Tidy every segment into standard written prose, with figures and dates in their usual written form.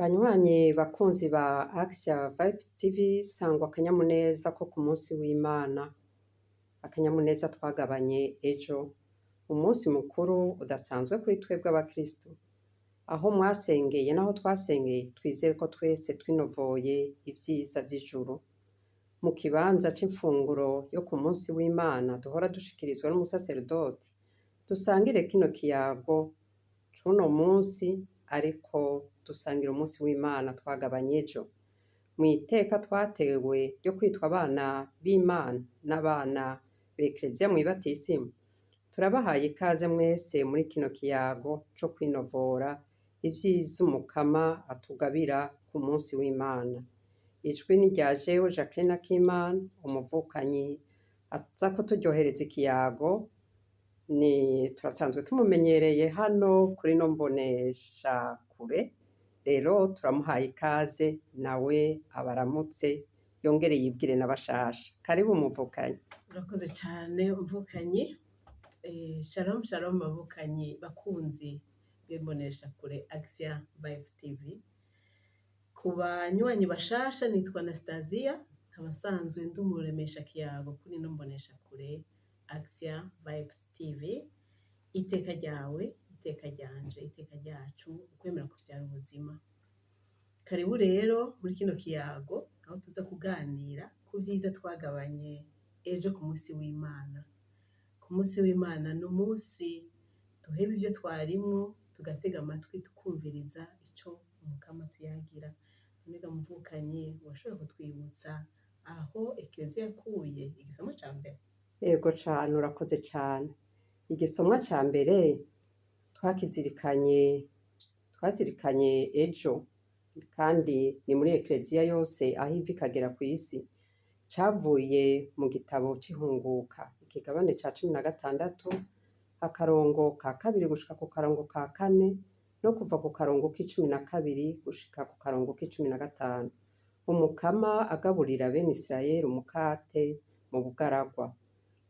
Banywanyi bakunzi ba Axia Vibes TV, sangwa akanyamuneza ko ku munsi w'Imana. Akanyamuneza twagabanye ejo, umunsi mukuru udasanzwe kuri twebwe abakristo. Aho mwasengeye n'aho twasengeye, twizere ko twese twinovoye ivyiza vy'ijuru. Mu kibanza c'imfunguro yo ku munsi w'Imana duhora dushikirizwa n'umusaseredoti, dusangire kino kiyago c'uno munsi, ariko dusangira umunsi w'Imana twagabanye ejo. Mw'iteka twatewe ryo kwitwa abana b'Imana n'abana b'Ekereziya mw'ibatisimu, turabahaye ikaze mwese muri kino kiyago co kwinovora ivyiza Umukama atugabira ku munsi w'Imana. Ijwi ni rya jewe Jacqueline Akimana, umuvukanyi aza kuturyohereza ikiyago, ni turasanzwe tumumenyereye hano kuri no mboneshakure, rero turamuhaye ikaze nawe abaramutse yongere yibwire n'abashasha. Karibu muvukanyi. Urakoze cyane mvukanyi. Shalom shalom bavukanyi bakunzi b'imboneshakure Axia Vibes TV. Ku banywanyi bashasha nitwa Anastasia, nkaba nsanzwe ndi umuremesha kiyago kuri ino mboneshakure Axia Vibes TV. Iteka ryawe, iteka ryanje, iteka ryacu, ukwemera kuvyara ubuzima. Karibu rero muri kino kiyago aho tuza kuganira ku vyiza twagabanye ejo ku munsi w'Imana. Ku munsi w'Imana ni umunsi duheba ivyo twarimwo, tugatega amatwi tukumviriza ico Umukama tuyagira. Mbega muvukanyi, woshobora kutwibutsa aho Ekereziya yakuye igisomwa ca mbere? Ego cane, urakoze cane. Igisomwa ca mbere twakizirikanye, twazirikanye ejo, kandi ni muri Ekereziya yose aho iva ikagera kw'isi. Cavuye mu gitabo c'ihunguka, ikigabane ca 16, akarongo ka 2 gushika ku karongo ka 4, no kuva ku karongo k'12 gushika ku karongo k'15. Umukama agaburira bene Isirayeli umukate mu bugaragwa.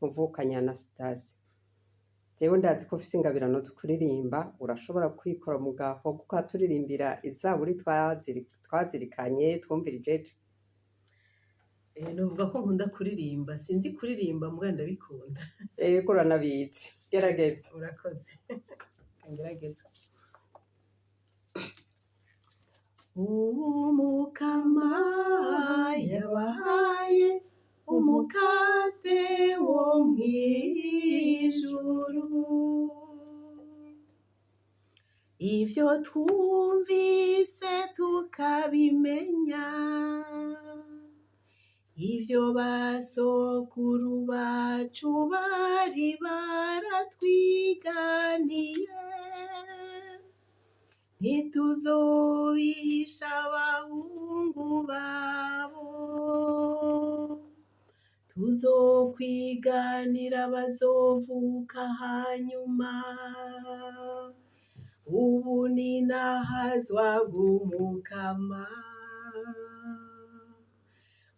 Muvukanyi Anastasi, jewe ndazi ko ufise ingabirano zo kuririmba, urashobora kwikora mu gahogo ukaturirimbira izaburi twazirikanye twumvirije ejo. Novuga ko nkunda kuririmba, sinzi kuririmba muga ndabikunda. Ego uranabizi, gerageza. Urakoze. Ngerageza. Umukama yabahaye umukate wo mw'ijuru. Ivyo twumvise tukabimenya, ivyo basokuru bacu bari baratwiganiye, ntituzobihisha abahungu babo, tuzokwiganira abazovuka hanyuma. Ubu ni nahazwa bw'Umukama,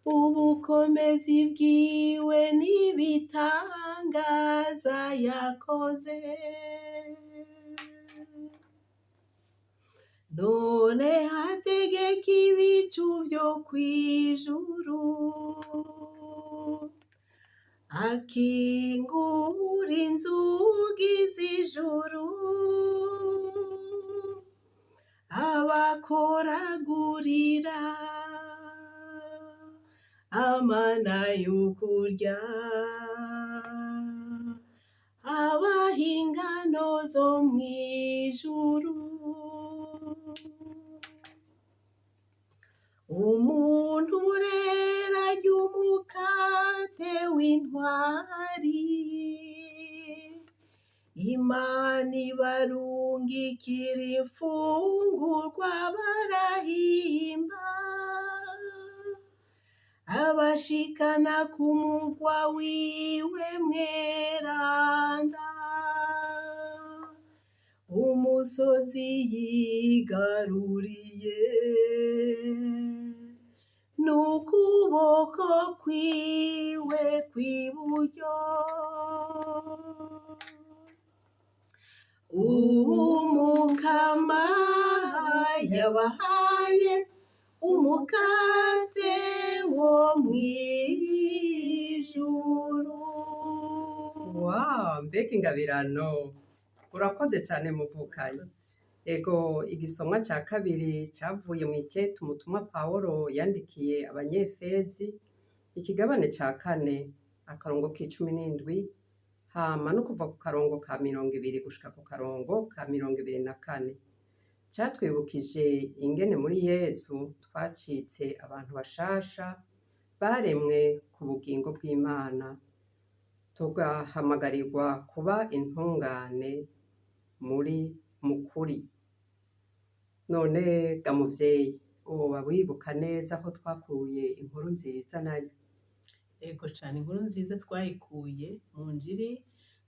ubukomezi bwiwe n'ibitangaza yakoze. None hategeka ibicu vyo kw'ijuru, akingura inzugi z'ijuru, abakoragurira amana y'ukurya, abaha ingano zo mw'ijuru. Umuntu rero arya umukate w'intwari, Imana ibarungikira imfungurwa barahimba, abashikana ku mugwa wiwe mweranda, umusozi yigaruriye n'ukuboko kwiwe kw'iburyo. Umukama yabahaye Umukate wo mw'ijuru. Wow, mbega ingabirano! Urakoze cane muvukanyi. Ego, igisomwa ca kabiri cavuye mw'ikete umutumwa Pawulo yandikiye Abanyefezi, ikigabane ca kane, akarongo k'17, hama no kuva ku karongo ka 20 gushika ku karongo ka 24. Catwibukije ingene muri Yezu twacitse abantu bashasha, baremwe ku bugingo bw'Imana, tugahamagarirwa kuba intungane muri mukuri. None ga muvyeyi, woba wibuka neza ko twakuye inkuru nziza nayo? Ego cane, inkuru nziza twayikuye mu Njiri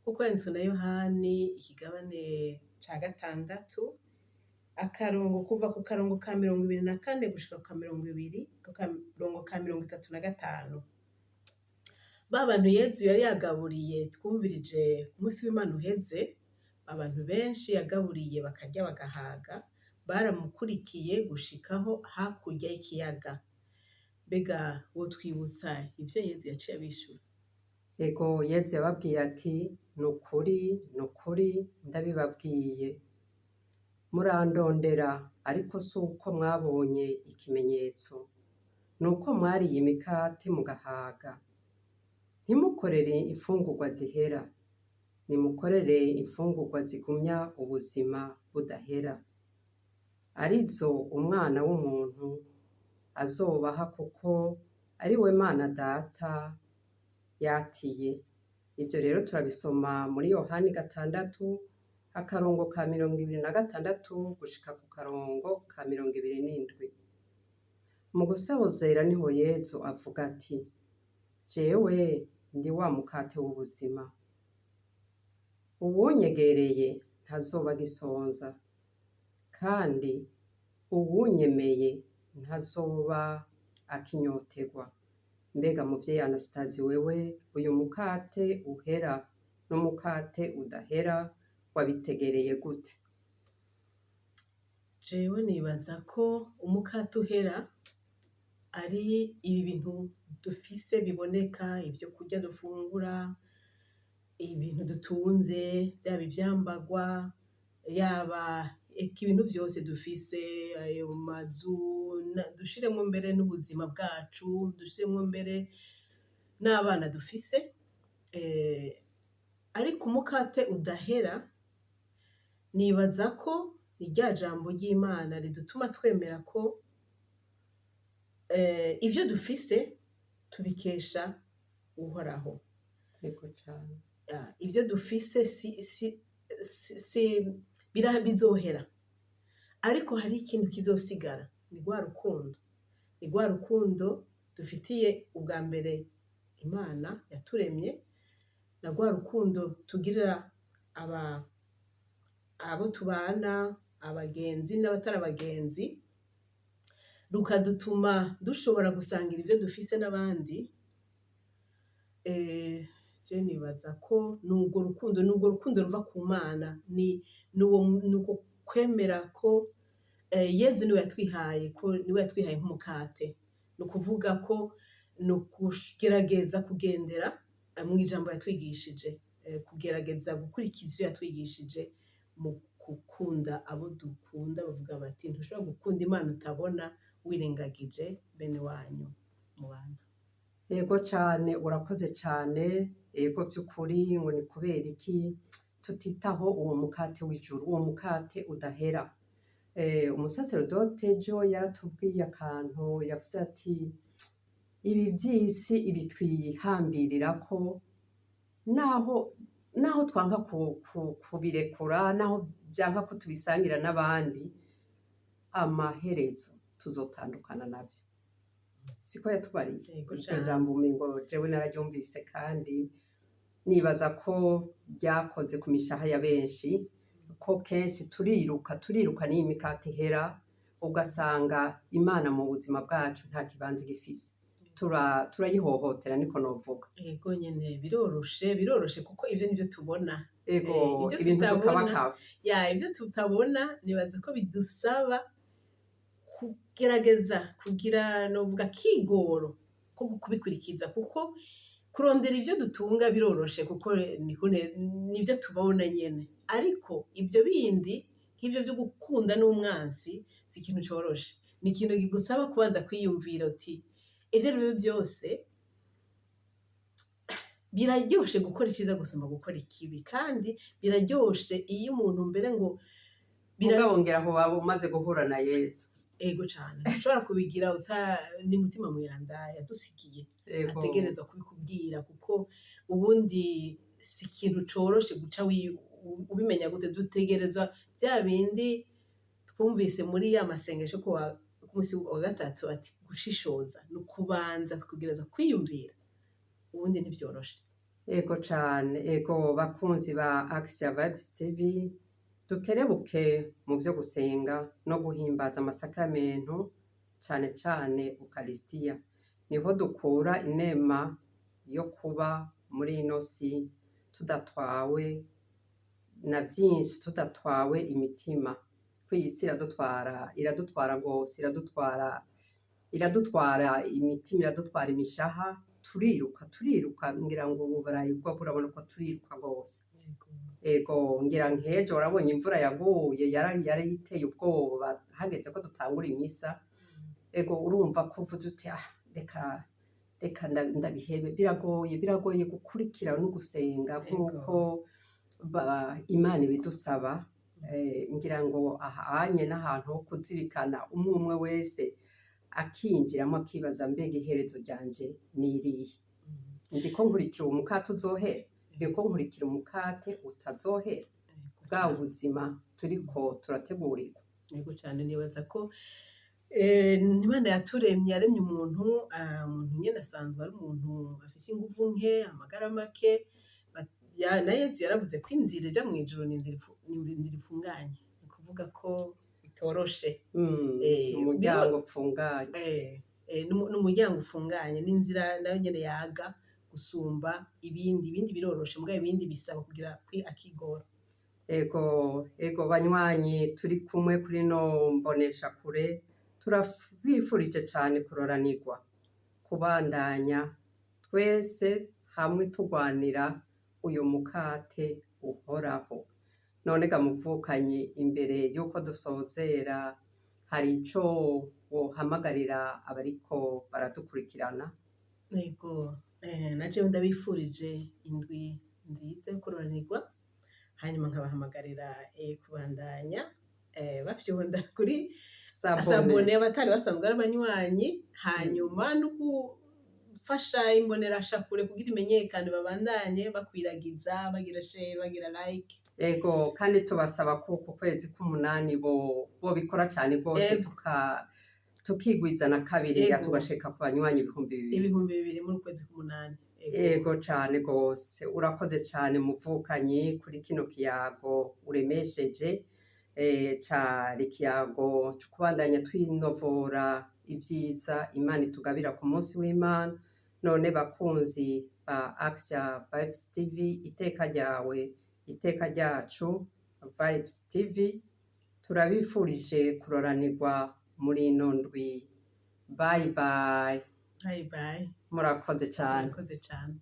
kuko yanditswe na Yohani, ikigabane ca gatandatu, akarongo kuva ku karongo ka 24 gushika ku karongo ka 35. Ba bantu Yezu yari yagaburiye twumvirije ku munsi w'Imana uheze, abantu benshi yagaburiye bakarya bagahaga, baramukurikiye gushikaho hakurya y'ikiyaga. Mbega wotwibutsa ivyo Yezu yaciye abishura? Ego, Yezu yababwiye ati: "Ni ukuri, ni ukuri, ndabibabwiye, murandondera ariko si uko mwabonye ikimenyetso, ni uko mwariye imikate mugahaga. Ntimukorere imfungurwa zihera, nimukorere imfungurwa zigumya ubuzima budahera, arizo Umwana w'umuntu azobaha kuko ari we Mana Data yatiye." Ivyo rero turabisoma muri Yohani 6, akarongo ka 26 gushika ku karongo ka 27. Mu gusozera niho Yezu avuga ati: "Jewe ndi wa mukate w'ubuzima. Uwunyegereye ntazoba agisonza, kandi uwunyemeye ntazoba akinyoterwa." Mbega muvyeyi Anastasi, wewe uyu mukate uhera n'umukate udahera wabitegereye gute? Jewe nibaza ko umukate uhera ari ibi bintu dufise biboneka, ivyo kurya dufungura, ibintu dutunze, vyaba ivyambagwa, yaba eka ibintu vyose dufise, ayo mazu, dushiremwo mbere n'ubuzima bwacu, dushiremwo mbere n'abana dufise. Ariko umukate udahera, nibaza ko ni rya jambo ry'Imana ridutuma twemera ko ivyo dufise tubikesha Uhoraho. Yego cane. Ivyo dufise si bizohera, ariko hari ikintu kizosigara, ni rwa rukundo, ni rwa rukundo dufitiye ubwa mbere Imana yaturemye, na rwa rukundo tugirira abo tubana, abagenzi n'abatari abagenzi, rukadutuma dushobora gusangira ivyo dufise n'abandi. Je nibaza ko nurwo rukundo, nurwo rukundo ruva ku Mana, ni nuko kwemera ko Yezu niwe yatwihaye, ko niwe yatwihaye nk'umukate. Ni ukuvuga ko ni ukugerageza kugendera mw'ijambo yatwigishije, kugerageza gukurikiza ivyo yatwigishije mu gukunda abo dukunda. Bavuga bati ntushobora gukunda Imana utabona wirengagije bene wanyu mubana. Yego cane, urakoze cane. Yego vy'ukuri, ngo ni kubera iki tutitaho uwo mukate w'ijuru, uwo mukate udahera? Umusaserodote ejo yaratubwiye akantu, yavuze ati ibi vy'isi ibi twihambirirako, naho twanka kubirekura, naho vyanka ko tubisangira n'abandi, amaherezo tuzotandukana navyo. Siko yatubariye? Yego Iryo cane. jambo umengo jewe nararyumvise, kandi nibaza ko ryakoze ku mishaha ya benshi, ko kenshi turiruka turiruka n'iyi mikate ihera, ugasanga Imana mu buzima bwacu nta kibanza igifise, turayihohotera, niko novuga. Yego nyene, biroroshe, biroroshe, kuko ivyo nivyo tubona. Ego. Ivyo Ibintu tutabona, tukabakaba. Ya, ivyo tutabona nibaza ko bidusaba Kugerageza kugira novuga kigoro ko kubikurikiza, kuko kurondera ivyo dutunga biroroshe, kuko nivyo tubona nyene, ariko ivyo bindi nk'ivyo vyo gukunda n'umwansi si ikintu coroshe, ni ikintu kigusaba kubanza kwiyumvira uti ivyo arivyo vyose biraryoshe gukora iciza gusumba gukora ikibi, kandi biraryoshe iyo umuntu mbere ngo Mugabo ngira aho waba umaze guhura na Yezu. Ego cane, ntushobora kubigira uta ni Mutima Mweranda yadusigiye ategerezwa kubikubwira, kuko ubundi si ikintu coroshe guca ubimenya gute. Dutegerezwa vya bindi twumvise muri ya masengesho ku musi wa gatatu, ati gushishoza ni ukubanza tukugereza kwiyumvira, ubundi ntivyoroshe. Ego cane, ego bakunzi ba Axia Vibes TV, dukerebuke mu vyo gusenga no guhimbaza amasakramentu, cane cane Ukaristiya. Niho dukura inema yo kuba muri ino si tudatwawe na vyinshi, tudatwawe imitima. Ko iyi si iradutwara, iradutwara gose, iradutwara imitima, iradutwara imishaha, turiruka, turiruka, ngira ngo ubu Burayi bwo burabona ko turiruka gose. Ego, ngira nkejo warabonye imvura yaguye, yari iteye ubwoba, hageze ko dutangura imisa. Ego, urumva ko uvuze uti ah, reka reka ndabihebe, biragoye, biragoye gukurikira no gusenga nk'uko Imana ibidusaba. Ngira ngo ahanye n'ahantu ho kuzirikana, umwe umwe wese akinjiramo akibaza: mbega iherezo ryanje ni irihe? Ndiko nkurikira umukate uzohera? Ndiko nkurikira umukate utazohera? Bwa buzima turiko turategurirwa. Yego cane, nibaza ko Imana yaturemye, yaremye umuntu, umuntu nyene asanzwe ari umuntu afise inguvu nke, amagara make. Na Yezu yaravuze ko inzira ija mw'ijuru ni inzira ifunganye, ni ukuvuga ko itoroshe. Umuryango ufunganye. N'umuryango ufunganye, n'inzira nayo nyene yaga gusumba ibindi. Ibindi biroroshe, mugabo ibindi bisaba kugira akigoro. Ego, ego banywanyi turi kumwe kuri no mbonesha kure, turabifurije cane kuroranirwa, kubandanya twese hamwe turwanira uyu mukate uhoraho. None ga muvukanyi, imbere yuko dusozera, hari ico wohamagarira abariko baradukurikirana? Ego, na jewe ndabifurije indwi nziza yo kuroranirwa, hanyuma nkabahamagarira kubandanya bafyonda kuri s'abonner, abatari basanzwe ari abanywanyi, hanyuma no gufasha imbonerashakure kugira imenyekane, babandanye bakwiragiza, bagira share, bagira like. Ego, kandi tubasaba ko ku kwezi k'umunani bo bobikora cyane rwose, tukigwiza na kabiri, tugashika ku banywanyi 2000. 2000 muri ukwezi k'umunani. Ego cane gose, urakoze cane muvukanyi kuri kino kiyago uremesheje. Cari ikiyago co kubandanya twinovora ivyiza Imana itugabira ku munsi w'Imana. None bakunzi ba Axia Vibes TV, iteka ryawe, iteka ryacu, Vibes TV, turabifurije kuroranirwa muri ino ndwi. Bye bye. Bye bye. Murakoze cane. Murakoze cane.